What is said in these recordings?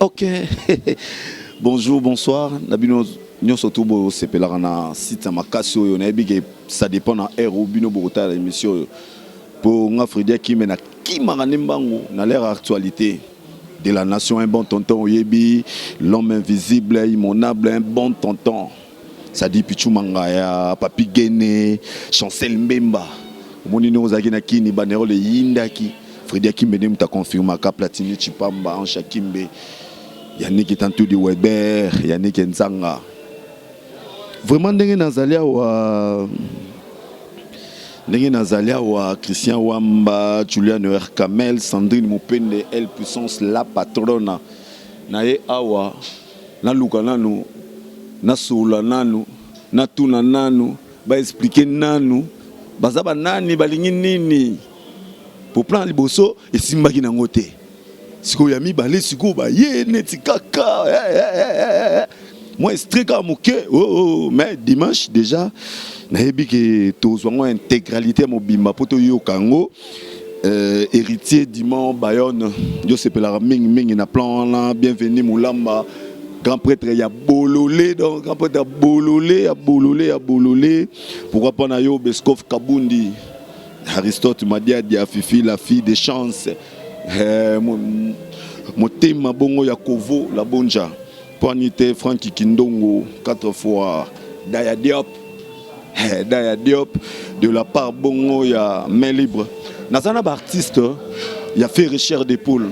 Ok. Bonjour, bonsoir. Na bino nyonso tu bosepelaka na site ya makasi oyo nayebi ke ça dépend na heure oyo bino bokotala émission oyo mpo nga Fredi Akime nakimaka nde mbangu na l'heure actualité de la nation. Un bon tonton oyebi, l'homme invisible, immonable, un bon tonton, ça dit Pichu Mangaya, Papi Gene, Chancel Mbemba. Omoni ndenge ozalaki na kini banderole eyindaki. Fredi Akimbe nde moto aconfirmaka Platini Chipamba, Ange Akimbe, Yannick Tantudi Weber, Yannick Nzanga. Vraiment ndenge nazali awa, ndenge nazali awa, Christian Wamba, Julian R Kamel, Sandrine Mopende, El Puissance, la patrona na ye awa. Naluka nanu nasolola nanu, natuna nanu, baexpliquer nanu baza banani, balingi nini. Po plan liboso esimbaki nango te, sikoyo ya mibale sikoyo baye neti kaka eh, eh, eh, eh. Mwa extrait kaka moke oh, oh. Mais dimanche déjà nayebi ke tozwa yango intégralité ya mobimba mpo toyoka yango. Héritier Dimon Bayonne, yo sepelaka mingi mingi na plan wana. Bienvenu Mulamba, grand prêtre ya Bololé, donc grand prêtre ya Bololé, ya Bololé, ya Bololé. Pourquoi pas na yo Beskov Kabundi, Aristote Madiadia, Fifi la fille de chance, motema bongo ya Kovo la Bonja, poani te Franki Kindongo, quatre fois Daya Diop, Daya Diop de la part bongo ya main libre. Naza na baartiste ya fait chair de poule.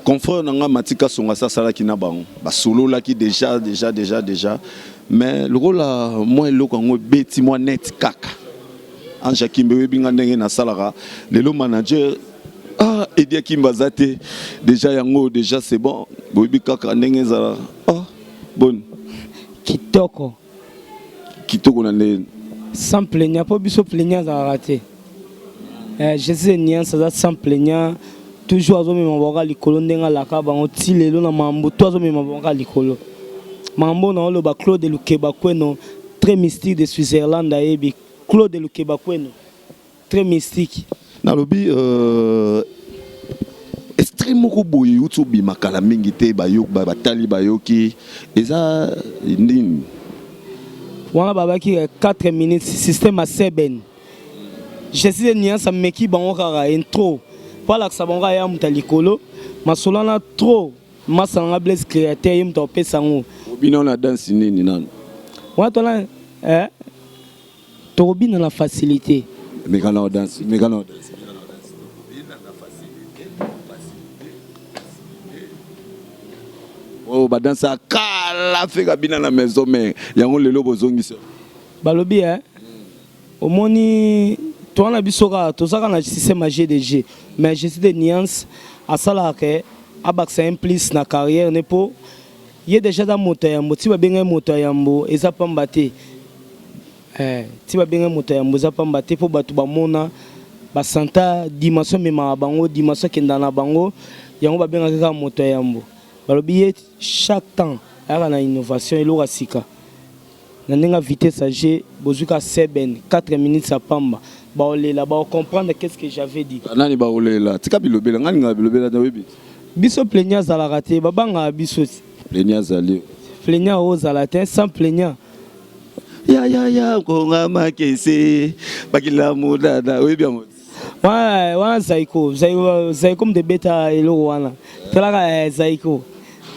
Confrère na nga Matika Songa asalaki na bango, basololaki déjà déjà déjà déjà, mais lokola mwa eloko yango ebeti mwa net kaka. Ange Akimbe, oyebi nga ndenge nasalaka lelo, manager ah Edi Akimbe aza te déjà, yango déjà c'est bon, boyebi kaka ndenge ezala. Ah boni? Kitoko. Kitoko na ndenge? Sans plaignant, mpo biso plaignant azalaka te. Jésus Niance aza sans plaignant, toujours azomema bango likolo ndenge alaka bango ti lelo na mambo to azomema bango likolo. Mambo na oloba Claude Lukeba Kweno, très mystique de Switzerland, ayebi Claude Lukeba Kweno, très mystique. Nalobi extrait moko boye euti obima kala mingi te, batali bayoki, eza nini? Wana babaki 4 minutes, système ya 7. Jésus de Niance ameki bango kaka intro mpo alakisa bango aya moto ya likolo. Masolo wana trop masa nanga Blaise Créateur, ye moto apesa yango. Obina na danse nini nano? Wana tona tokobina na facilité. Meka na danse, meka na danse. Oyo badanse ya kala feka bina na maison, mais yango lelo bozongisa. Balobi omoni towana biso kaka toza kaka na système ya GDG, mais Jésus de Nuance asalaka ke abakisa un plus na carrière ne, mpo ye déjà aza moto ya yambo. Ti babengai moto ya yambo eza pamba te. Ti babengai moto ya yambo eza pamba te, mpo bato bamona basanta dimension ememaka bango, dimension akendaka na bango, yango babengaki kaka moto ya yambo. Balobi ye chaque temps ayaka na innovation, eloko ya sika na ndenge ya vitesse ya g. Bozwi ka 7 4 minutes ya pamba, baolela, baocomprendre qu'est ce que j'avais dit. Nani baolela? Tika bilobela, ngai ningaka bilobela te, oyebi. Biso plaignant azalaka te, babangaka biso ti. Plaignant azali. Plaignant ozala te, sans plaignant. Ya ya ya nkonga makese bakila modada, oyebi yango? Wana wana Zaiko, Zaiko, Zaiko moto ebeta eloko wana. Talaka Zaiko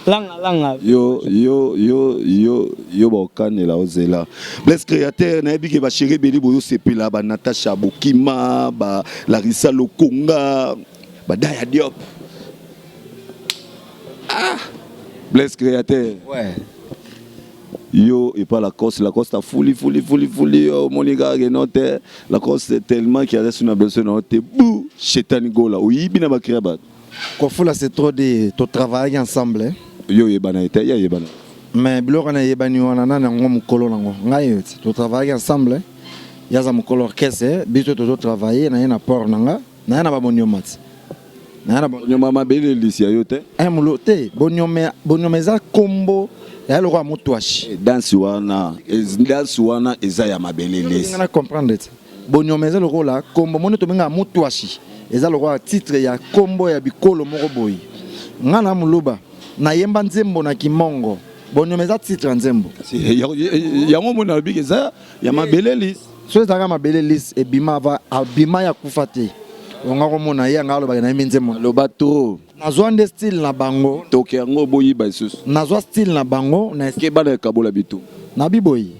langa langa. Yo yo yo yo yo, baokanela ozela. Blaise Créateur, nayebi ke bachéri ebele boyosepela, banatasha Bokima, balarisa Lokonga, badaya Diop. Ah Blaise Créateur. Ouais. Yo epa Lacoste, Lacoste afuli fuli fuli fuli yo, omoni kaka ke no te, Lacoste tellement ki aza suna besoin na yo te. Bu Shetani Gola oyibi na bacréa bato. Kofula, c'est trop de to travailler ensemble, hein. Yo oyebana ye te, ye ayebana. Mais biloko wana eyebani wana, nani yango mokolo nango? Ngai ti to travailler ensemble, ye aza mokolo orchestre, biso tozo travailler na ye na port na nga, na ye na babonioma ti na ye na bonyoma mabele elisi ya yo te. Molo te, bonioma, bonioma eza kombo ya lokola motwashi. Danse wana, danse wana eza ya mabele elisi. Nga na comprendre te, bonioma eza lokola kombo moni tobengaka motwashi, eza lokola titre ya kombo ya bikolo moko boye. Nga na muluba nayemba nzembo na kimongo bonyoma eza titre ya nzembo. Yango mona nalobi eza ya mabele lisi. So ezalaka mabele lisi ebima ava abima ya kufa te. Onga komona ye anga alobaka nayembi nzembo. Aloba trop. Nazwa nde style na bango. Toke yango boyiba lisusu. Nazwa style na bango na ke bana ekabola bitu. Na biboyi.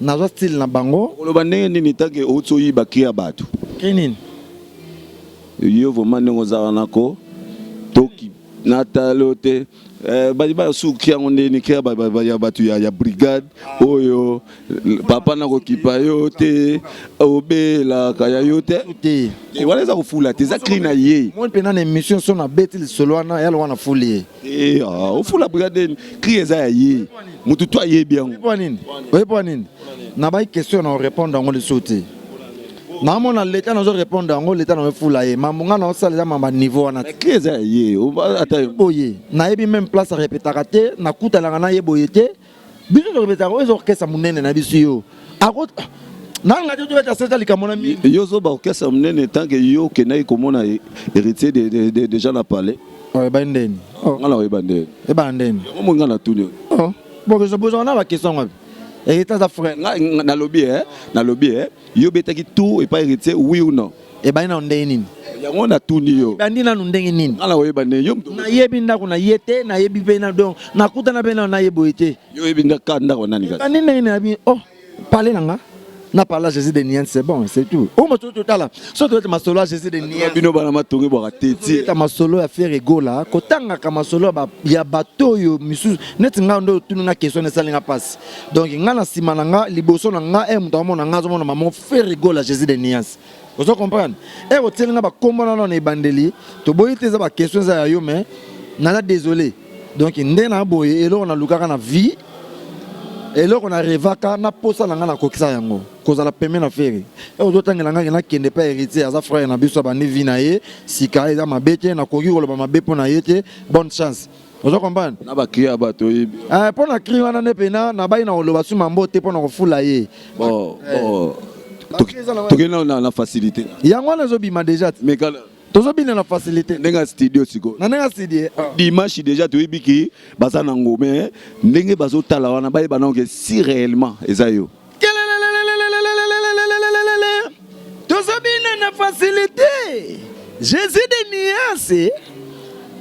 Nazwa style na bango. Oloba ndenge nini tanke outi oyiba cri ya bato. Cri nini? Yo vraiment ndenge oza wana ko toki natalo te eh, bali basuki yango ndeni cri ya bato ya brigade oyo papa nakokipa yo te obelaka ya yo te te eh, wana eza kofula te eza cri na ye moi mpe na émission so nabeti lisolo wana ya lowa nafuli ye eh, ah, ofula brigade cri eza ya ye motu to ayebi yango mpo nini oyebi mpo nini nabai question na orépondre yango lisusu te naomona leta nazo répondre yango leta na efula ye mambo nga naosala eza mamba niveau wana te cri eza ya ye ata boye nayebi même place arepetaka te nakutanaka na ye boye te biso torepetaka oyo eza orchestre monene na biso yo ako nanga te tobeta seta likambo na mingi yo ozoba orchestre monene tant que yo okendaki komona héritier déjà na palais oyeba ndeni nga na oyeba ndeni ebana ndeni yango moi nga na tuni bon bozwaka na baquestion wapi héritier aza frère nalobi e nalobi e yo obetaki tour epai héritier, oui ou non? Ebandi nano ndenge nini? Yango natuni yo. Ebandi nanu ndenge nini? Nga na oyeba ndenge yo. Nayebi ndako na ye te, nayebi mpe na donc nakutana mpe nano naye boye te. Yo oyebi ndako ndako nani kasi? Ebandi ndenge nini? Nayebi oh parler na nga na parla Jésus de Nienne, c'est bon, c'est tout. Oyo moto totala so tobeta masolo ya Jésus de Nienne, bino bana matonge bwaka teti ta masolo ya Ferre Gola, kotangaka masolo ya bato oyo misusu neti nga nde otuni nga question esali nga mpasi. Donc nga na nsima na nga liboso na nga e moto amona nga azomona mamo Ferre Gola Jésus de Niance, ozo comprendre e otieli nga bakombo nano na ebandeli toboyi te, eza baquestion eza ya yo, mais naza désolé. Donc nde na boye eloko nalukaka na vie, eloko na rêvaka na posa na nga nakokisa yango, kozala pembe na Ferre. E ozotangela ngaki nakende mpe héritier aza frère na biso, abandi vie na ye sika, eza mabe te, nakoki koloba mabe mpo na ye te. Bonne chance, ozo comprendre? Na bacri ya bato oyebi. Mpo na cri wana nde mpena nabai na koloba su mambo te mpo na kofula ye. Bon, bon, tokende na facilité. Yango wana ezobima déjà. Mais kala tozobina na facilité. Ndenge ya studio sikoyo. Na ndenge ya studio. Dimanche déjà toyebi ki baza nango, mais ndenge bazotala wana bayeba nango ke si réellement eza yo. Tozobina na facilité, Jésus de nuance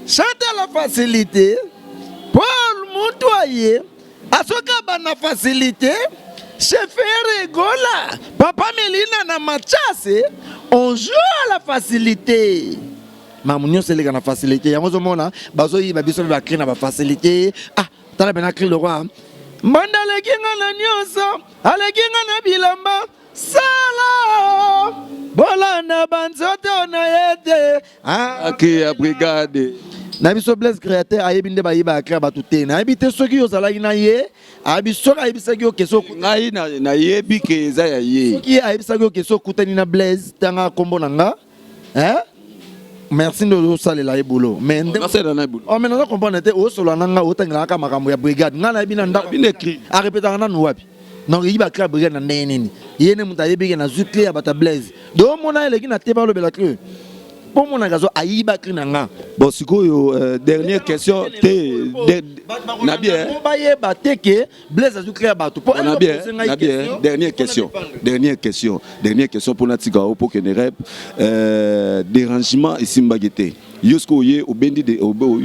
chante à la facilité, Paul muntu aye azokaba na facilité, chef Gola papa Melina na Machase, on joue à la facilité. Mamu nyonso eleka na facilité, yango ozomona bazoyiba biso mpe bacri na bafacilité. Ah, tala mpena cri lokwa mbanda aleki nga na nyonso, aleki nga na bilamba sala bolanda banzoto na ye te. Cri ya brigade. Na biso Blaise Créateur ayebi nde bayibaka cri ya bato te. Nayebi te soki ozalaki na ye, ayebi soki ayebisaki yo keso. Ngai nayebi ke eza ya ye. Soki ye ayebisaki yo keso okutani na Blaise, tanga nkombo na nga, hein? Merci nde ozosalela ye boulot, mais nde nasalela na ye boulot. Oh, mais naza comprendre te, osola na nga otangelaka kaka makambo ya brigade. Nga nayebi na ndako bino cri arepetaka nanu wapi? Donc eyiba cri ya brigade na ndenge nini? Ye nde moto ayebi ke nazwi clé ya bato ya Blaise, donc omona eleki na te balobela clé mpo omonaka zo ayiba cri na nga. Bon, sikoyo dernière question te na bien. Bayeba te ke Blaise azwi clé ya bato. Mpo na bien, na bien, dernière question, dernière question, dernière question mpona tika o mpo kende rep. Dérangement esimbaki te, yo sikoyo oye obendi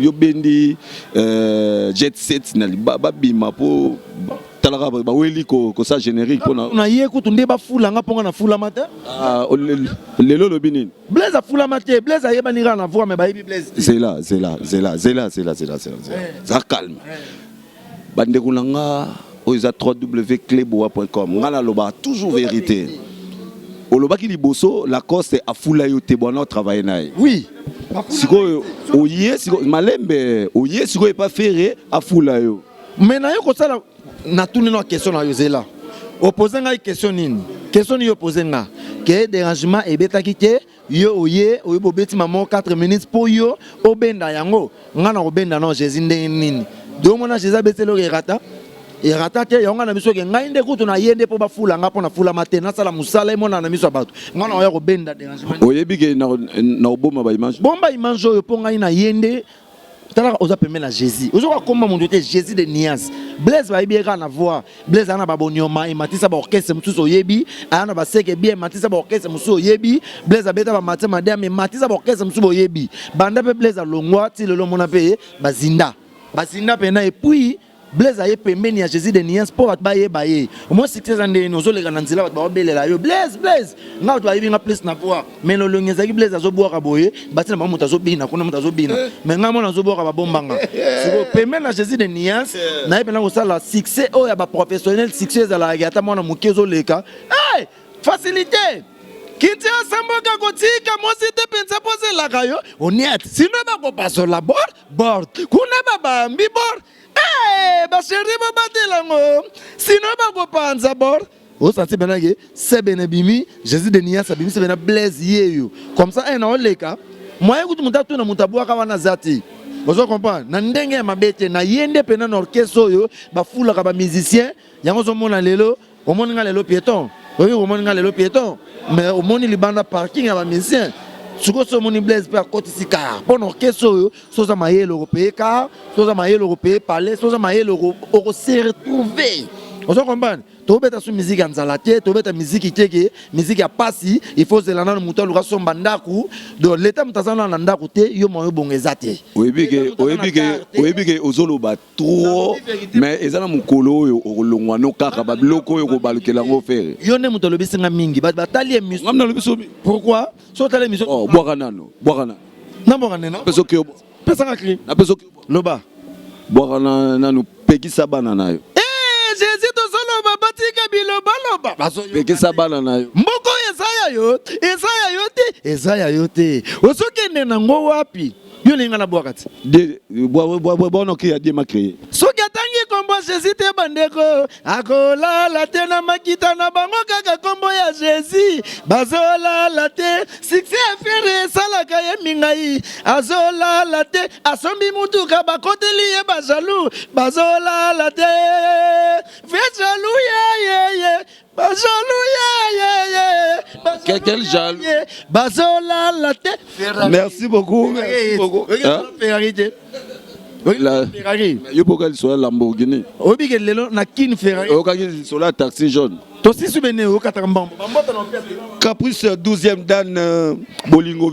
yo bendi jet set na babima mpo talaka baweli kosala générique mpona na ye kutu nde bafulanga mpo nga nafulama te. Lelo olobi nini? Blaise afulama te, Blaise ayebani kaka na voix, mais bayebi Blaise te. Zela, zela, zela, zela, zela, zela, zela, za calme, bandeko na nga. Oyo eza www.cleboa.com. Nga nalobaka toujours vérité. Olobaki liboso Lacoste afula yo te, bwana otravaille na ye. Oui. Sikoyo oye sikoyo malembe, oye sikoyo epa Ferre, afula yo. Mais naye kosala natuni na question na yo, zela opose ngai question nini? Question nini opose nga? Ke dérangement ebetaki te, yo oye oyebi obeti mamo 4 minutes mpo yo obenda yango, nga na kobenda na Jésus ndenge nini? Domona Jésus abeti eloko erata erata te, yango nga na biso ke ngai nde kutu na ye nde mpo bafula nga mpo nafulama te, nasala mosala emonana na miso ya bato, nga na oya kobenda dérangement. Oyebi ke na oboma baimage. Bomba image oyo mpo ngai na ye nde. Talaka oza pembeni na Jésus. Ozoka komba moto te Jésus de nuance. Blaise bayebi ye kaka na voix. Blaise aza na ba bonioma ematisa ba orchestre mosusu oyebi, aza na ba seke bien ematisa ba orchestre mosusu oyebi. Blaise abeta ba matin madame ematisa ba orchestre mosusu boyebi. Banda pe Blaise alongwa ti lelo omona pe bazinda. Bazinda pena et puis Blaise aye pembeni ya Jesus de nuance mpo bato bayeba ye. Omoni succès eza ndenge nini, ozoleka na nzela bato baobelela yo Blaise, Blaise. Nga bato bayebi nga plus na voix. Mais lolongi ezalaki Blaise azobwaka boye, bati na bango moto azobina kuna moto azobina. Mais nga mona azobwaka babomba nga. Sikoyo pembeni na Jesus de nuance, naye pena kosala succès oyo ya ba professionnel, succès ezalaka ata mwana moke ozoleka. Hey! Facilité! Kinshasa mboka kotika mwasi te mpenza mpo azelaka yo oniat sino bakopasola bord bord kuna babambi bord hey, basheri bobatela ngo sino bakopanza bord osanti mpena ke sebene ebimi jésus de nias abimisi mpena blaise yeyo comme ça ena oleka moyen kutu moto atuna moto abwaka wana aza te ozo comprendre na ndenge ya mabe te na ye nde mpena na orchestre oyo bafulaka bamusicien yango ozomona lelo Omoni nga lelo pieton? Oyoki omoni nga lelo pieton? Mais omoni libanda parking ya ba musiciens. Sikoyo soki omoni Blaise pe akotisi car mpo na orchestre oyo soki oza mayele okopaye car, soki oza mayele okopaye palais, soki oza mayele oko se retrouver. Ozo comprendre? Tobeta su musique ya nzala te, tobeta musique te ke musique ya pasi, il faut zela nanu moto aluka somba ndaku. Donc l'etat moto aza nanu na ndaku te, yo moyen obonga eza te. Oyebi ke oyebi ke oyebi ke ozoloba trop mais eza na mokolo oyo okolongwa no kaka babiloko oyo okobalukela yango fere yo nde moto alobisi nga mingi bato batali émission nga nalobi sobi pourquoi so otali émission oh bwaka nano bwaka nano nabwaka nde napesa oki pesa nga cri napesa oki loba bwaka nano pekisa bana na yo eh, Jésus tozoloba batika bilobaloba pekisa bana na yo mboka oyo eza ya yo eza ya yo te eza ya yo te ozokende nango wapi Yo olingi nga nabwaka ti? Bwana okeyi ya Dieu m'a cree. Soki atangi kombo Jesus te bandeko akolala te na makita na bango kaka kombo ya Jesus bazolala te succès ya Ferre esalaka ye mingai azolala te asombi mutuka bakoteli ye ba jaloux bazolala te vrai jaloux ye ye ye Ba jaloux ye ye ye. Quel jaloux? Bazolala te. Merci beaucoup. Merci beaucoup. Hein? Ferrari te. La... Ferrari. Yo boka lisolo ya Lamborghini. Oyebi ke lelo na Kin Ferrari. Oyokaki lisolo ya taxi jaune. Tosisi bene okataka mbambo. Bambota na opia te. Caprice 12e dan euh, bolingo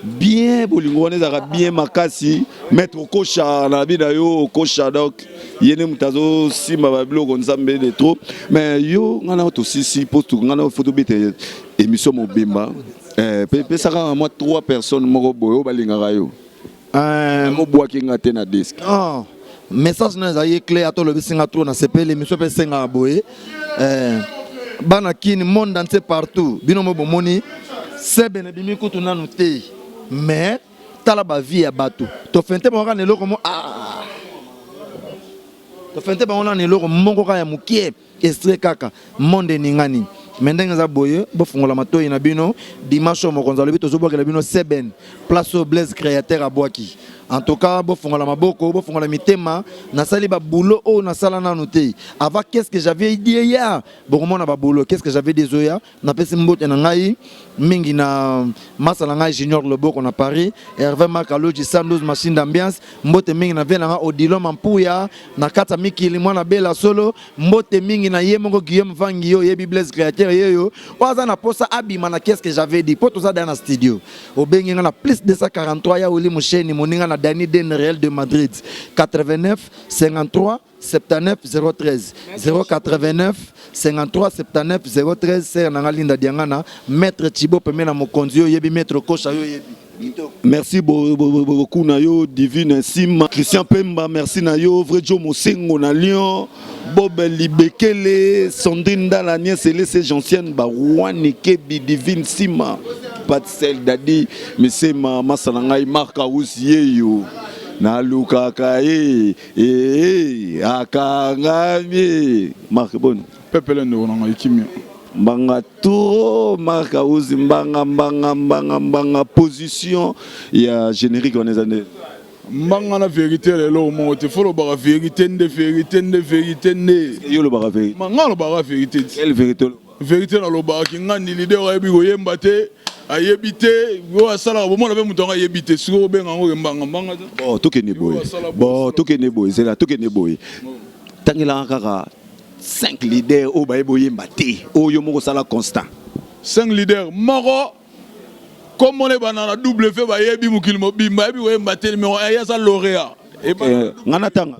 bien bolingo wana ezalaka bien makasi maître okosha na bi na yo okosha donc ye nde moto azosimba babiloko nzambe de trop mais yo ngai na tosisi mpo ngai na fo tobeta émission mobimba eh, pesaka mwa trois personnes moko boye oyo balingaka yo euh, obwaki nga te na disque oh, message na ezalaki clair ata olobisi nga trop nasepeli émission mpe esengaka boye eh, bana kini monde entier partout bino mo bomoni sebene ebimi kutu nanu te mais tala bavie ya bato tofente bango kaka na eloko mo ah. tofente bango nanu eloko moko kaka ya mokie Extrait kaka monde eningani mais ndenge eza boye bofungola matoyi na bino dimanche oyo mokonzi alobi tozobwakela bino seben place oyo Blaise créateur abwaki en tout cas bofungola maboko bofungola mitema nasali ba boulot oyo nasala nanu te avant qu'est-ce que j'avais dit hier bokomona ba boulot qu'est-ce que j'avais dit ezoya Napesi mbote na ngai mingi na masa na ngai Junior Loboko na Paris, Hervé Makaloji 112 machine d'ambiance, mbote mingi na vie na ngai Odilon Mampuya na kati ya mikili mwana bela solo, mbote mingi na ye moko Guillaume Vangi yo oyebi Blaise Créateur yeyo oyo aza na posa abima na qu'est-ce que j'avais dit po toza da na studio obengi nga na plus 243 ya Willy Musheni moninga na Dani Den Real de Madrid 89 53 79 013 089 53 79 013 sere na nga Linda Diangana maître Thibaut pembe na mokonzi yo yebi maître Kosha yo yebi Merci beaucoup na yo Divine Sima Christian Pemba merci na yo vrai Joe Mosengo na Lyon Bob Libekele Sandrine Ndala Nièce Elese Gentienne Barwani Kebi Divine Sima Patsel Dadi Mesema Masala ngai Marc House Yeyo nalukaka ye Eeh akangami Marc boni. Pepele ndeko na ngai kimia. Mbanga trop Marc Auzi mbanga mbanga mbanga mbanga position ya générique wana eza nde mbanga na verite lelo moko te fo lobaka verite nde verite nde verite nde yo olobaka verite nga alobaka verite quelle verite verite nalobaka kingandi leader ayebi koyemba te. Ayebi te oyo asalaka bomona mpe moto yango ayebi te sikoyo obenga yango ke mbanga mbanga te. Bon tokende boye bon tokende boye zela tokende boye tangelaka kaka 5 leader oyo bayebi oyemba te oyo yo moko osala constat. 5 leader moko kombo na ebanda na W bayebi mokili mobimba ayebi koyemba te numero 1 ye aza laureat. Nga natanga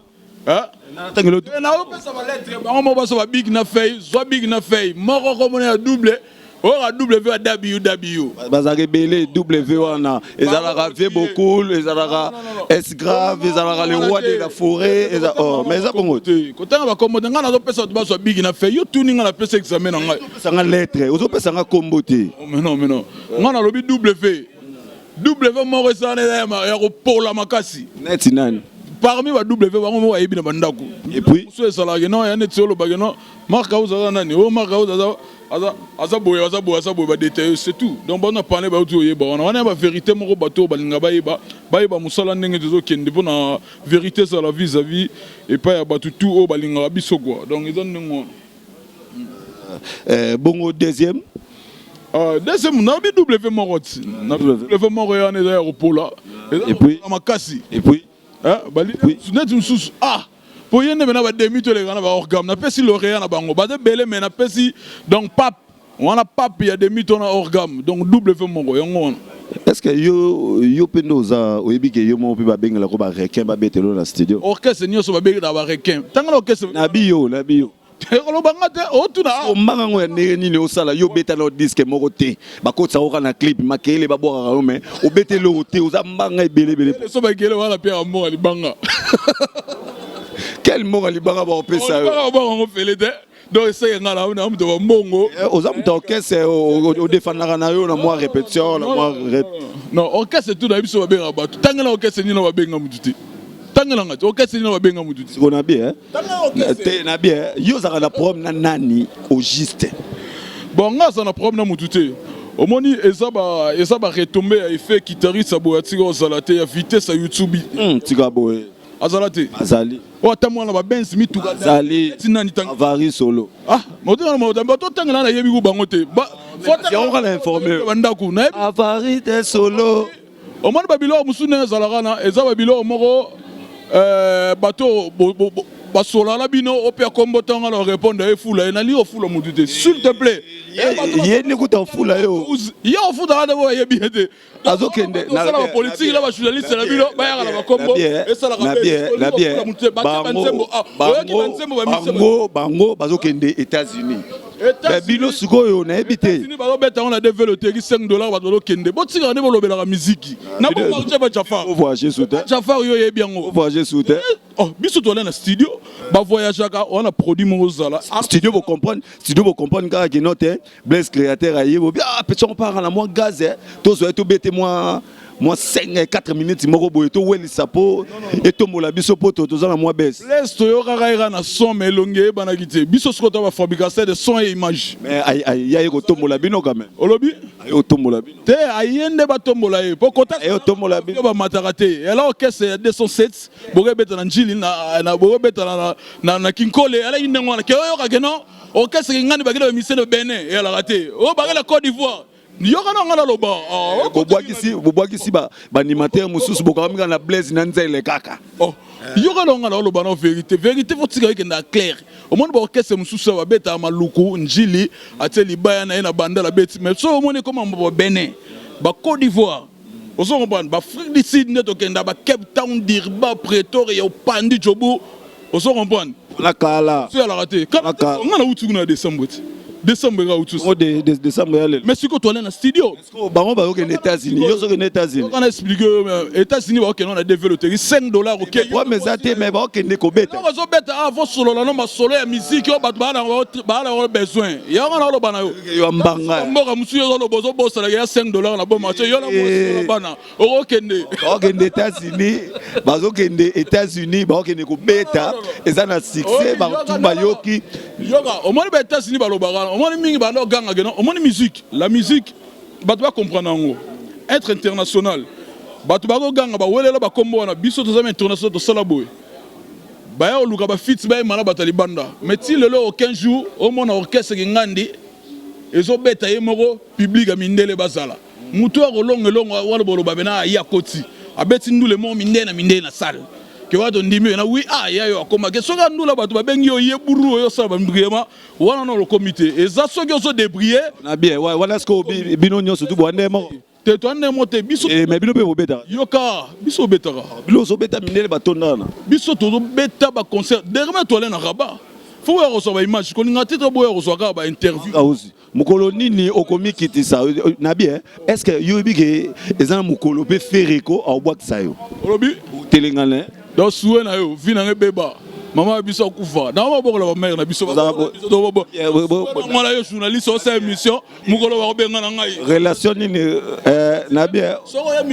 Naopesa balettre bango moko baso ba big na feuille zwa big na feuille moko komona ya double oyo ka w ya ww bazalaka ebele w wana ezalaka vie bokul ezalaka s grave ezalaka le roi de la forêt eza oh, mais eza bongo te kotanga bakombo te ngai nazopesa bato bazwa bigi na feuille yo tuni ngai napesa examen na ngai opesa nga lettre ozopesa nga kombo te oh, mais non mais non ngai nalobi w W moko eza wana eza ya kopola makasi. Neti nani? Parmi ba W bango moko bayebi na bandako. Et puis so ezalaka non ya neti olobaka non Marc House aza nani? Oh Marc House aza aza aza boye aza boye aza boye ba détails c'est tout. Donc bana parler ba uti oyeba wana wana ba vérité moko bato balinga bayeba bayeba mosala ndenge tozokende mpo na vérité ezala vis-à-vis epai ya bato tout oyo balingaka biso quoi. Donc eza ndenge wana. Euh, bongo deuxième euh, deuxième nayebi w moko ti w moko ye wana eza ya kopola eza makasi et puis neti mosusu ah po ye nde mena bademi toleka na baorgame napesi lauréat na bango baza ebele me napesi donc pape wana pape ya demi to na orgame donc w moko yango wana est ce que yo yo mpe nde oza oyebi ke yo moko mpe babengelako barequin babetelo na studio orchestre nyonso babengelaka barequin ntanga na orchestre na biyo na biyo Koloba nga te otuna ah. Ombanga ngo ya ndenge nini osala yo beta na disque moko te bakotisa oka na clip makele babwakaka yo mais obeta eloko te oza mbanga ebele ebele. So bakele wana Pierre mbonga libanga. Quel mbonga libanga bakopesa yo? Babwaka yango fele te. Donc eseke nga na na moto ba mbongo. Eh, oza moto ya orchestre odefendaka na yo na mwa répétition na mwa rep. Non, orchestre tout na biso babengaka bato. Tangela orchestre nini babenga moto te. Tangela nga te orchestre nini babenga moto te. Siko na bien. Te na bien yo ozalaka na problème na nani au juste? Bon nga aza na problème na mutu te. Omoni eza ba eza ba retombe ya effet guitariste ya boye atika ozala te ya vitesse ya YouTube. Tika boye. Azala te. Azali. Oyo ata mwana ba Benz mituka. Azali. Ti nani tanga. Avari solo. Ah, moto na moto bato tangela na yebi ku bango te. Ba yango kaka na informe. Ba ndaku na yebi. Avari te solo. Omoni ba biloko mosusu ndenge ezalaka na eza ba biloko moko euh, bato basolala na bino opia kombo ntango na répondre efula ye nalingi ofula motu te s'il te plaît ye nde kuta ofula yo ye ofutaka nde oyebi ye te azokende osala bapolitiki na bajournaliste na bino bayaka na bakombo esalaka bango bango bazokende États-Unis Mais bino sikoyo nayebi te. Bazobeta yango na DV loteki 5 dollars bato bazokende. Botikaka nde bolobelaka miziki. Na bongo ba Jafar. Voyager sous terre. Jafar yo oyebi yango. Voyager sous terre. Eh, oh, biso toala na studio ba voyageaka wana produit moko ozala. Studio bo comprendre, studio bo comprendre kaka ke note Blaise créateur aye bo ah petit on part na mwa gaz eh tozwa tobete mwa mwa 5 4 minutes moko boye towelisa mpo etombola biso mpo toza na mwa bese. Blaise toyokaka ye kaka na son mais elongi eyebanaki te. Biso sikoyo toza ba fabricateur de son et image. Mais aye aye kotombola bino quand même. Olobi? Aye kotombola bino. Te aye nde batombola ye po kota aye kotombola bino. Bamataka te. Ela orchestre ya 207 bokobeta na Ndjili na na bokobeta na na na Kinkole alaki ndenge wana ke oyoka ke non orchestre kingani bakende ba musicien de Benin eyalaka te. Oyo bakende Côte d'Ivoire. Yoka na nga naloba. Ah, bobwakisi bobwakisi ba animateur mosusu bokangami kaka na Blaise na Nzele kaka. Oh. Yoka na nga naloba na vérité. Vérité faut tika ekenda clair. Omoni ba orchestre mosusu awa babetaka maluku Njili atie libaya na ye na bandala abeti mais soki omoni ekoma ba Benin, ba Côte d'Ivoire ozo comprendre ba Afrique du Sud nde tokenda ba Cape Town, Durban, Pretoria, opandi Joburg ozo comprendre Na kala. So alaka te. Kala te. Nga na uti kuna décembre ti. Décembre nga uti. Oh de de décembre ya lelo. Mais siko toale na studio. Bango ba okende États-Unis. Yo sokende États-Unis. Kana expliquer euh, États-Unis ba okende na DV loterie 5 dollars OK. Ouais mais ça te mais ba okende ko beta. Bazo beta ah vo solola no masolo ya musique yo bato ba na ba na besoin. Yango na oloba na yo. Yo mbanga. Mboka musu yo lobo zo bosala ya 5 dollars na boma. Yo na mwasi na bana. Okokende. Bakokende États-Unis, bazokende États-Unis, bakokende kobeta, eza na succès, bato bayoki. Yoka, omoni ba États-Unis balobaka, omoni mingi banda oganga ke non, omoni musique, la musique, bato ba comprendre yango. Être international. Bato bakoganga bawelela bakombo wana, biso toza ba international tosala boye. Baya koluka ba feats bayema na bato ya libanda. Mais ti lelo aucun jour omona orchestre Kingandi ezobeta ye moko public ya mindele bazala. Moto oyo akolonga elongo wana boloba pena aye akoti abeti ndule moko mindele na mindele na salle ke wana tondimi pena oui ah ya yo akoma ke soki andula bato babengi yo ye buru oyo osala ba brillema wana na olokomi te eza soki ozo debriller na bien wana sikoyo bino nyonso tu bwa nde moko te to nde moko te biso eh, mais bino mpe bobetaka yoka biso obetaka bino ozobeta mindele batondana biso tozobeta ba concert dernièrement toale na Rabat faut boya kozwa ba image kolinga te to boya kozwa kaka ba interview Mokolo nini okomikitisa na bien? Est-ce que yo oyebi ke eza na mokolo mpe Ferre ko akobwakisa yo? Olobi otelengana. Donc souhait na yo vie na ngai ebeba. Mama na biso akufa. Na babokola ba mère na biso. Mwana yo journaliste osala émission mokolo bakobenga na ngai. Relation nini euh, na bien?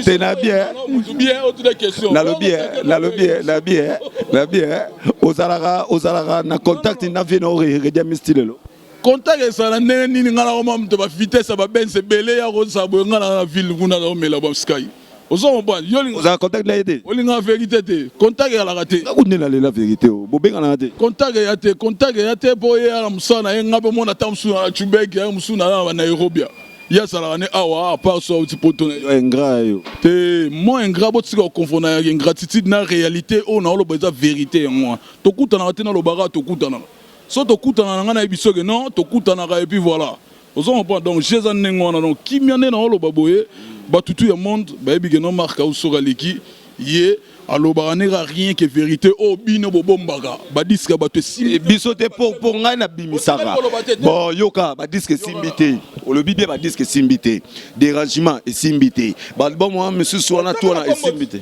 Te na bien. Bien otuna question. Nalobi nalobi na bien na bien ozalaka ozalaka na contact na vie na Redia Misti lelo. Contact ezala ndenge nini nga nakoma moto ba vitesse ya ba benz ebele ya kozala boye nga na ville kuna naomela ba sky ozo comprendre yo olinga ozala contact na ye te olinga verite te contact ezalaka te nga kunde nalela verite o bobenganaka te contact eya te contact eya te mpo ye na mosala na ye nga mpe mona ata mosusu na Chubek ya mosusu na na Nairobi ye azalaka ne awa à part so auti poto na ye ingrat yo te moi ingrat botika koconfondre ya ingratitude na réalité oyo naoloba eza verite yango wana tokutanaka te nalobaka tokutanaka So tokutana na nga nayebi biso ke non tokutanaka et puis voilà. Ozo comprendre donc jeu eza ndenge wana donc kimia nde naoloba boye batu tout ya monde bayebi ke non Marc House soki aleki ye alobaka ne kaka rien que verite oyo bino bobombaka ba disque ya batu esimbi te. Biso te po po ngai na bimisaka bon yoka ba disque esimbi te olobi bien ba disque esimbi te derangement esimbi te ba album wana misusu wana tout wana esimbi te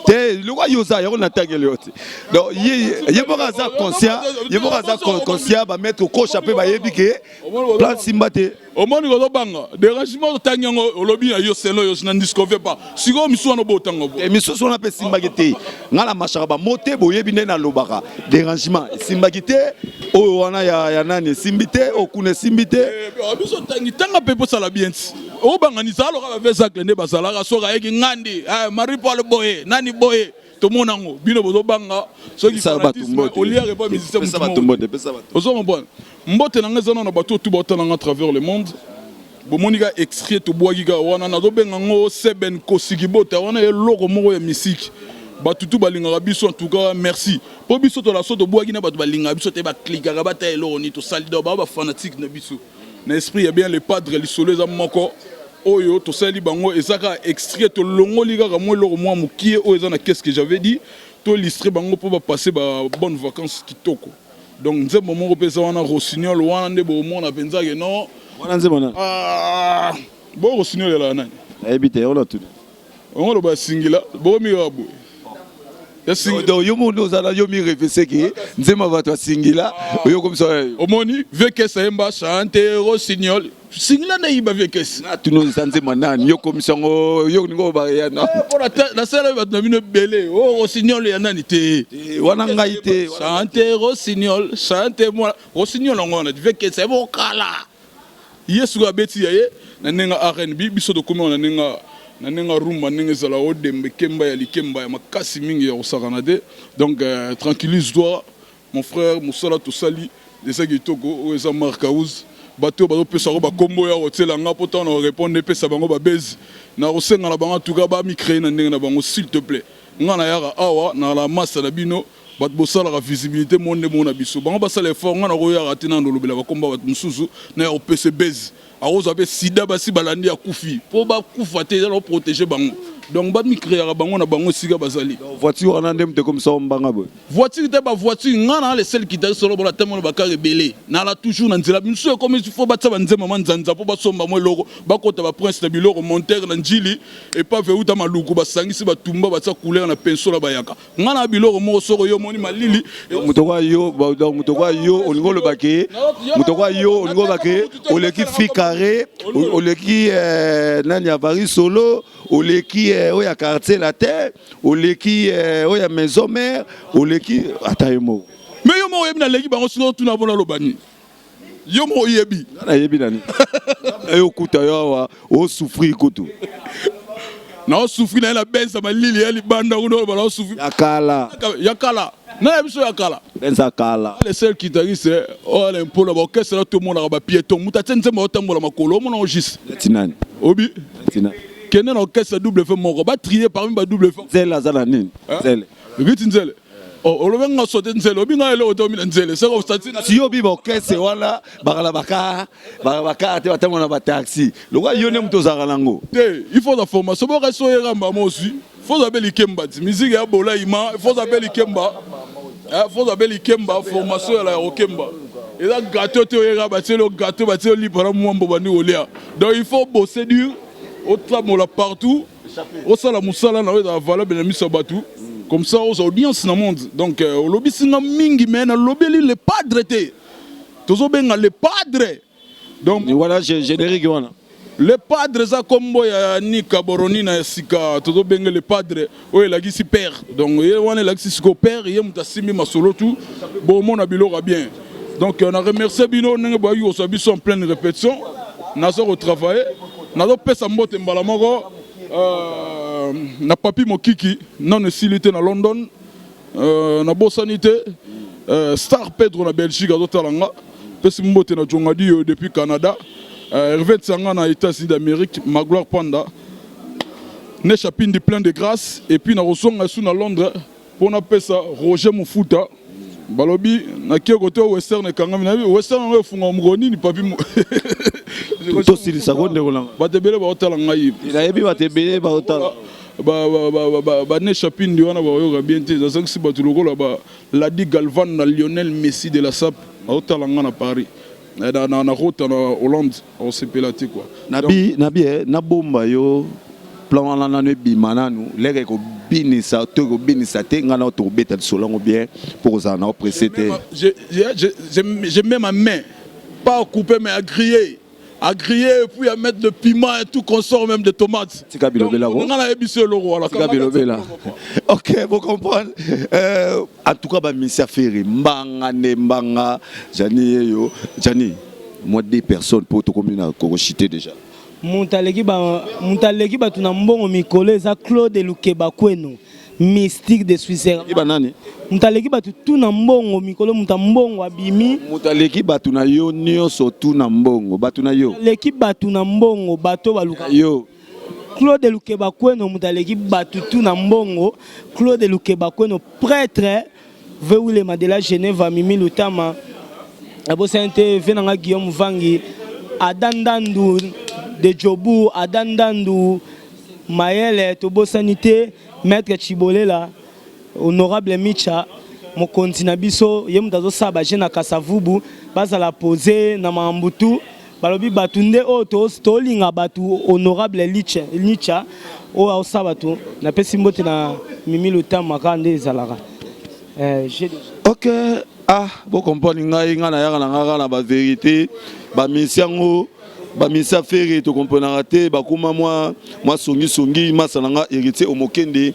te lokola yo oza yango natangeli yo te donc ye ye moko aza conscient ye moko aza conscient ba maître kosha mpe bayebi ke plan simba te omoni kozobanga dérangement otangi yango olobi na yo selo yo na disconvie pas sikoyo misusu wana obotanga bo misusu wana mpe esimbaki te ngai na mashaka bamo te boyebi nde nalobaka dérangement esimbaki te oyo wana ya, ya nani esimbi te oyo kuna esimbi te eh, biso tangi tanga mpe posala bien ti obanganisa aloka bavesacle nde bazalaka soki ayeki ngandi eh, marie paul boye nani boye tomona yango bino bozobanga soki fanatisme oliaka epa musicien ozo comprendre mbote na ngai eza nano bato oyo tu baotala nga à travers le monde bomoni ka extrait tobwaki kaka wana nazobenga yango seben kosikibota wana eloko moko ya misiki bato tu balingaka biso en tout cas merci mpo biso tola so tobwaki na bato balingaka biso te baklikaka batala eloko nini tosali donc bao bafanatike na biso na esprit ya bien le padre lisolo eza moko oyo tosaleli bango eza kaka extrait tolongoli kaka mwa eloko mwa mokie oyo eza na qu'est-ce que j'avais dit to illustre bango mpo bapasse ba bonne vacances kitoko donc nzembo moko mpe eza wana rossignol wana nde bomona mpenza ke non wana nzembo nani ah, bo rossignol elaka nani nayebi te ona tuni ongo loba singila bokomi kaka boye donc yo moko nde ozala yo mi revese ke nzembo bato ya singila ah. oyo komisa omoni vieux kese ayemba chante rossignol singila nde yiba vieux kese natuni oza nzembo nani yo komisa yango yo olingi oba ya na eh, mpo nasala bato na bino ebele o oh, rossignol ya nani te eh, wana ngai te chante rossignol chante mwana rossignol yango wana vieux kese ayebokala Ye sikoyo abeti ya ye na ndenge ya RnB, biso tokomi awa na ndenge na ndenge ya rumba, ndenge ezala o dembe kemba ya likemba ya makasi mingi ya kosakana te. Donc euh, tranquillise toi mon frère, mosala tosali eza kitoko, oyo eza Marc House. Bato oyo bazopesa yango bakombo ya kotiela nga mpo ntango na korepondre epesa bango babase na kosenga na bango en tout cas bamicree na ndenge na bango s'il te plaît. Nga nayaka awa na la massa na bino Bato bosalaka visibilite mo nde mona biso bango basala effort nga nakoyaka te nando olobela bakomba bato mosusu na ya kopese base akozwa mpe sida basi balandi akufi mpo bakufa te eza na koprotege bango donc bamicreaka bango na bango esika bazali voiture wana nde moto ekomisa mbanga boye voiture te bavoiture nga na le seul guitariste solo bola temo bakar ebele nala toujours na nzela misusu ekomi fo batia banzemba ma nzanza mpo basomba mwa eloko bakota baprince na biloko montere na njili epave euta maluku basangisi batumba batia couleur na pinceau na bayaka Nga na biloko moko soko yo omoni malili. Moto kwa yo donc moto kwa yo olingi oloba ke moto kwa yo olingi oloba ke oleki fi carré oleki euh, nani avari solo oleki euh, oyo ya quartier latin oleki euh, oyo ya maison mère oleki ata yo moko. Mais yo moko oyebi naleki bango sikoyo otuna mpo naloba nini? Yo moko oyebi. Nga nayebi nani? Na yo kuta yo awa o souffrir kutu. Na o souffrir na ye na benza malili ya libanda kuna oloba na o souffrir. Ya kala. Ya kala. Na ya biso ya kala. Benza kala. Le seul guitariste oyo na mpola ba orchestre na tomonaka ba piéton. Moto atie nzembo aotambola makolo omona ngo juste. Neti nani? Obi. Neti Kende na orchestre W moko, ba trier parmi ba W. Nzele aza na nini? Nzele. Riti Nzele. Oh, olobi nga sote nzele, obi nga eloko te omi na nzele. Seko stati na Si yo bi ba orchestre wana bakala baka bakala baka te batambola na ba taxi. Lokola yo nde moto ozalaka nango. Te, il faut la formation. Boka so yera mbamo aussi. Faut abe likemba ti musique ya bola ima, faut abe likemba. Eh, faut abe likemba formation ya la okemba. Eza gâteau te oyera batie lo gâteau batie lipa na mwambo bandi kolia. Donc il faut bosser dur, otambola partout, osala mosala na yo ezala valable na miso ya bato. Comme ça ozwa audience na monde. Donc euh, olobisi nga mingi mais nalobeli le padre te. Tozobenga le padre. Donc wana générique wana. Le padre eza kombo ya Nika Boronina ya sika tozobenge le padre oyo elakisi père. Donc ye wana elakisi siko père ye moto asimbi masolo tout bomona biloko ya bien. Donc na remercier bino ndenge boyaki kozwa biso en pleine répétition. Nazo kotravailler, nazopesa mbote mbala moko euh, na Papi Mokiki nano esili te na London. Euh, nabosani te euh, Star Pedro na Belgique azotala nga pesi mbote na Djongadio depuis Canada euh, Hervé Tsanga na États-Unis d'Amérique Magloire Panda Nesha Pindi plein de grâce et puis nakozonga esu na Londres mpo napesa Roger Mufuta balobi nakie kote Western ekangami nayebi Western yango efungwa mokolo nini papi Tosilisa ko ndeko nanga. Bato ebele baotala ngai. Nayebi bato ebele baotala. Banesha Pindi wana baoyoka bien te nazangisi bato lokola ba Ladi Galvan na Lionel Messi de la SAP aotala nga na Paris na, na, na Rota na Hollande aosepela te quoi. Nabi nabi eh, nabomba yo plan wana nanu ebima nanu lere ekobinisa to ekobinisa te ngai nao tokobeta lisolo yango bien mpo kozala nao presse te. Je, je, je, je, je mets ma main pas à couper mais à griller à griller et puis à mettre le piment et tout consort même de tomates. Tika bilobela ko. Nga nayebi so eloko wana. Tika bilobela. Ok, vous comprenez. Euh, en tout cas ba misia Ferre mbanga ne mbanga Jani yeyo Jani moi deux personnes pour tokomi na korochiter déjà. Moto aleki ba moto aleki bato na mbongo mikolo eza Claude Lukeba Kweno mystique de Switzerland. Iba nani? Moto aleki bato tu na mbongo mikolo moto ya mbongo abimi. Moto aleki bato na yo nyonso tu na mbongo bato na yo. Aleki bato na mbongo bato baluka. Yo. Claude Lukeba Kweno moto aleki bato tu na mbongo. Claude Lukeba Kweno prêtre Vewilema de la Geneva Mimi Lutama abosani te ve na nga Guillaume Vangi Ada Ndandu de Jobu Ada Ndandu Mayele tobosani te Maître Chibolela Honorable Micha mokonzi na biso ye moto azosala baje na Kasavubu bazala pose na makambo tu balobi bato nde oyo tolinga bato honorable Licha oyo aosala bato napesi mbote na Mimi Lutama kaka nde ezalaka eh, ok ah bokomprendre ngai ngai nayaka na ngai kaka na baverité bamisi yango bamisi ya Ferre tokomprenaka te bakoma mwa mwa songisongi masa na nga héritier omokende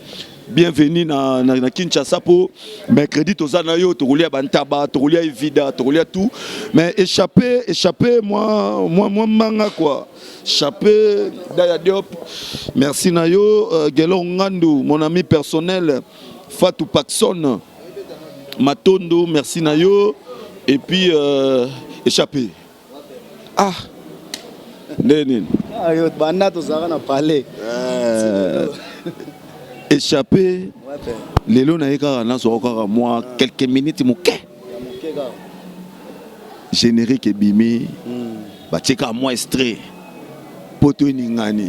bienvenue na, na, na Kinshasa po mercredi toza na yo tokolia bantaba tokolia evida tokolia tout mais échappé échappé moi moi moi manga quoi échappé Daya Diop merci na yo euh, Gelor Ngandu mon ami personnel Fatou Pakson Matondo merci na yo et puis euh, échappé ah nde nini ah, banda tozalaka na palais euh, échappé lelo na ye kaka nazwaka kaka mwa quelques minutes moke générique ebimi batie kaka mwa extrait poto eningani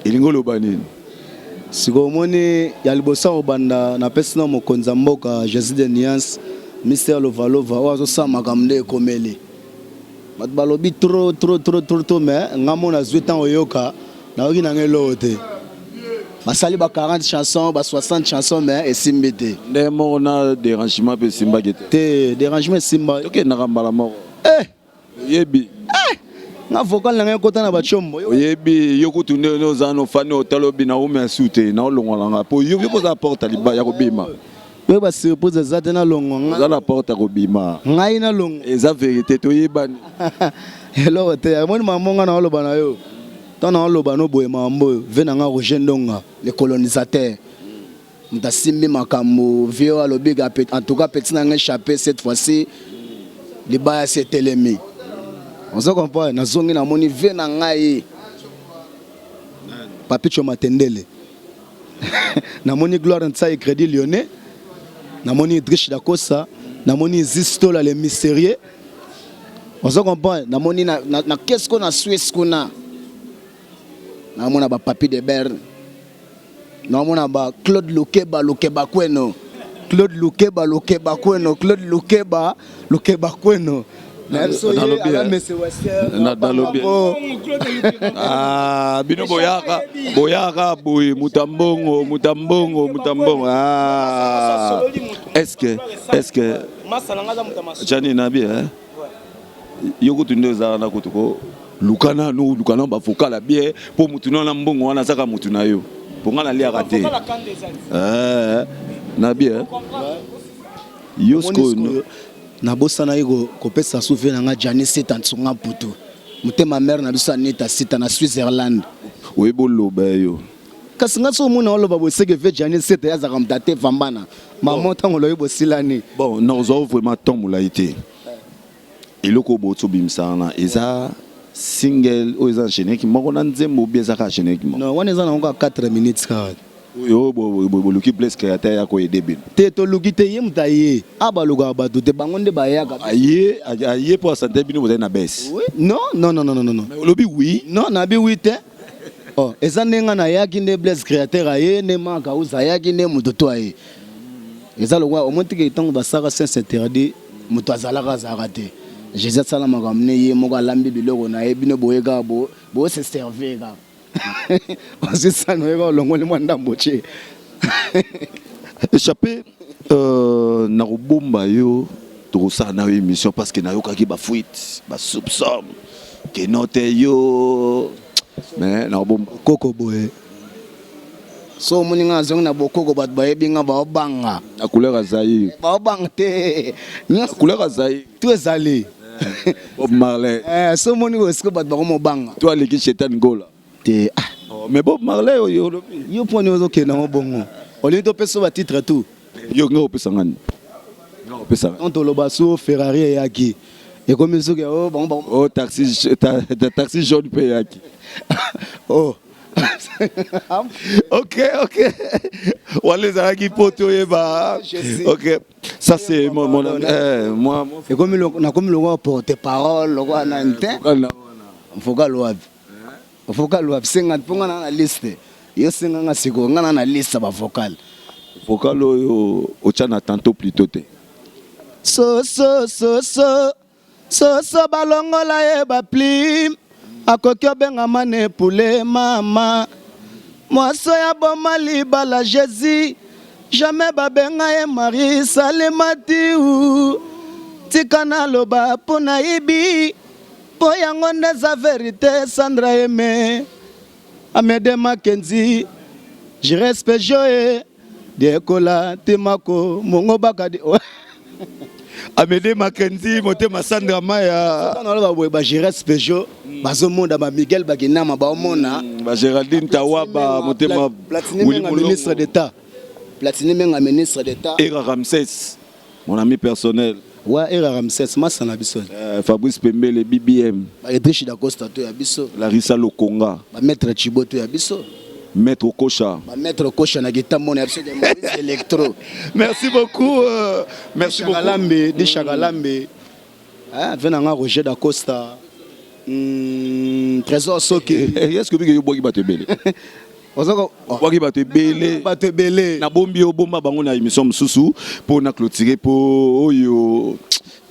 elingi oloba nini Sikoyo omoni ya liboso ya kobanda napesi na mokonzi ya mboka Jesus de Nuance Mister Lova Lova oyo azosala makambo nde ekomeli bato balobi trop trop trop trop trop mais nga mo nazwi ntango oyoka nayoki nanga eloko te basali ba 40 chansons ba 60 chansons mais esimbi te nde moko na dérangement mpe esimbaki te te dérangement esimba tokendaka mbala moko eh oyebi eh! nga vocal na ngai ekota na bachombo oyebi yo kutu nde oza no fani otala obina ome asu te na olongwa na nga po yo yo oza porte ya kobima yo ba surprise eza te nalongwa nga oza na porte ya kobima ngai nalongwa eza verité toyebani eloko te amoni mambo nga naoloba na yo ntango naoloba no boye mambo oyo ve na nga Roger Ndonga le colonisateur moto asimbi makambo vieux oyo alobi en tout cas petit na nga échappé cette fois-ci libaya se etelemi ozo comprendre nazongi namoni vie na ngai Papicho Matendele. Namoni Gloire Ntsai Crédit Lyonnais. Namoni Idriss Dakosa. Namoni Zistola le mystérieux. Ozo comprendre? Namoni na, na, na qu'est-ce qu'on a Suisse kuna. Namona ba Papi de Berne. Namona ba Claude Lukeba Lukeba Kweno. Claude Lukeba Lukeba Kweno. Claude Lukeba Lukeba Kweno. Nalobi ah, bino boyaka boyaka boye moto ya mbongo moto ya mbongo moto ya mbongo ah. est-ce est-ce que jani nabi eh? Yo kutu nde oza wana kutu ko luka nanu luka nanu ba vocal ya bien po mutu na mbongo wana azaka mutu na yo po nga naliaka te eh, na bien yo sikoyo nabosanaki kopesa souve na nga Gianni Sita Nsunga Mputu motema mare na biso Anita Sita na Switzerland oyebi oloba yo kasi nga so omona oloba boseke ve Gianni Sita ye azalaka moto ate vambana mama ntango olobi bosilani bon nakozwa vraiment temps molai te Eloko oyo bowuti obimisa wana eza single oyo eza na generique moko na nzembo ou bien eza kaka generique moko? Non, wana eza nango kaka 4 minutes kaka. Oyo boluki Blaise Createur aya ko aider bino? Te toluki te, ye moto aye. Awa balukaka bato te, bango nde bayaka. Aye aye po a sentir bino bozali na baisse? Oui, non, non, non, non, non. Mais olobi oui. Non, nabi oui te. Oh, eza nde nga nayaki nde Blaise Createur aye, nde Marc House ayaki, nde moto to aye. Eza lokola omoni te ke tango basaka sens interdit moto azalaka azalaka te. Jesus asala makambo ne ye moko alambi biloko na ye bino boye kaka bo bo se servir kaka. Ozwi sani oye kaka olongoli mwa ndambo otie. Echappe euh, nakobomba yo tokosala na yo émission parce que nayokaki ba fuite ba soupçon que note yo mais nakobomba koko boye So omoni nga nazongi na bokoko bato bayebi nga baobanga. Na couleur ya Zaïre. Baobanga te. Na couleur ya Zaïre. Tout ezali. Bob Marley. Eh, so omoni boye sikoyo bato bakomobanga. To aleki Shetan Gola. Te. Ah. Oh, mais Bob Marley oyo olobi. Yo poni ozokende yango bongo. Olingi topesa ba titre tout. Yo nga opesa nga nini? Nga opesa nga. Quand toloba so Ferrari eyaki. Ekomi soki oh bango bango. Oh taxi ta, ta, taxi jaune pe eyaki. Oh. Ok, ok. Wala ezalaki po toyeba. Ok. Ça c'est mon, mon eh, moi moi ekomi nakomi lokola porte parole lokola nani te. Vocal wapi? Vocal wapi? Senga mpo nga na na liste. Yo senga nga sikoyo nga na na liste ya ba vocal. Vocal oyo otya na tantôt plutôt te. So so so so Soso balongola ye ba plume akoki obengama ne poulet mama mwaso ya boma libala Jesus jamais babenga ye Marie salema tiu tika naloba po nayebi po yango nde eza verite Sandra Aime Amede Makenzi Jires Pejoe Diekola Timako Mongo Bakadi Amede Makenzi motema Sandra Maya naloba boye ba Jires Peugeot bazomona ba Miguel Bakinama baomona ba Géraldine Tawaba motema Platini Menga ministre d'État Platini Menga ministre d'État Era Ramsès mon ami personnel wa Era Ramsès masa na biso Fabrice Pembele BBM ba Idriss Dacosta to ya biso Larissa Lokonga ba Maître Chibo to ya biso Maître Kosha ba Maître Kosha na kitambo na biso de Maurice Electro. Merci beaucoup euh, merci beaucoup. Shakalambe, di Shakalambe. Ah, vena nga Roger Dacosta. Trésor Soki. Est-ce que bige yo bwaki bato ebele? Ozoko bwaki bato ebele. Bato ebele. Nabombi yo bomba bango na émission mosusu mpo na clôturer mpo oyo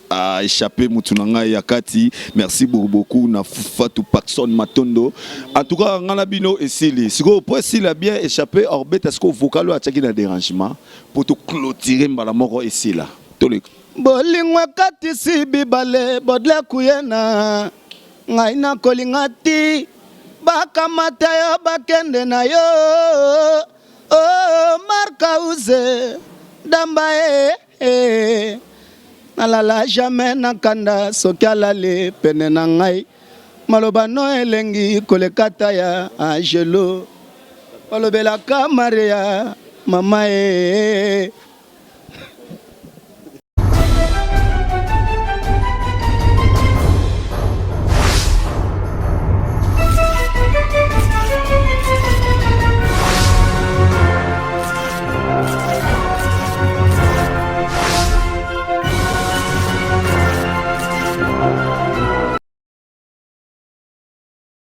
a échappé mutu na ngai ya kati. Merci beaucoup na Fatou Paxson Matondo. En tout cas nga na bino esili. Sikoyo po esila bien échappé orbeta sikoyo vocal oyo atiaki na dérangement po to clôturer mbala moko esila. Toleka. Bolingo ekatisi bibale Baudelaire Kuyena ngai nakolinga ti bakamata yo bakende na yo oh Marc House Damba eh, eh. Nalala jamais na kanda soki alali pene na ngai maloba no elengi koleka ta ya angelo balobelaka Maria mama eh.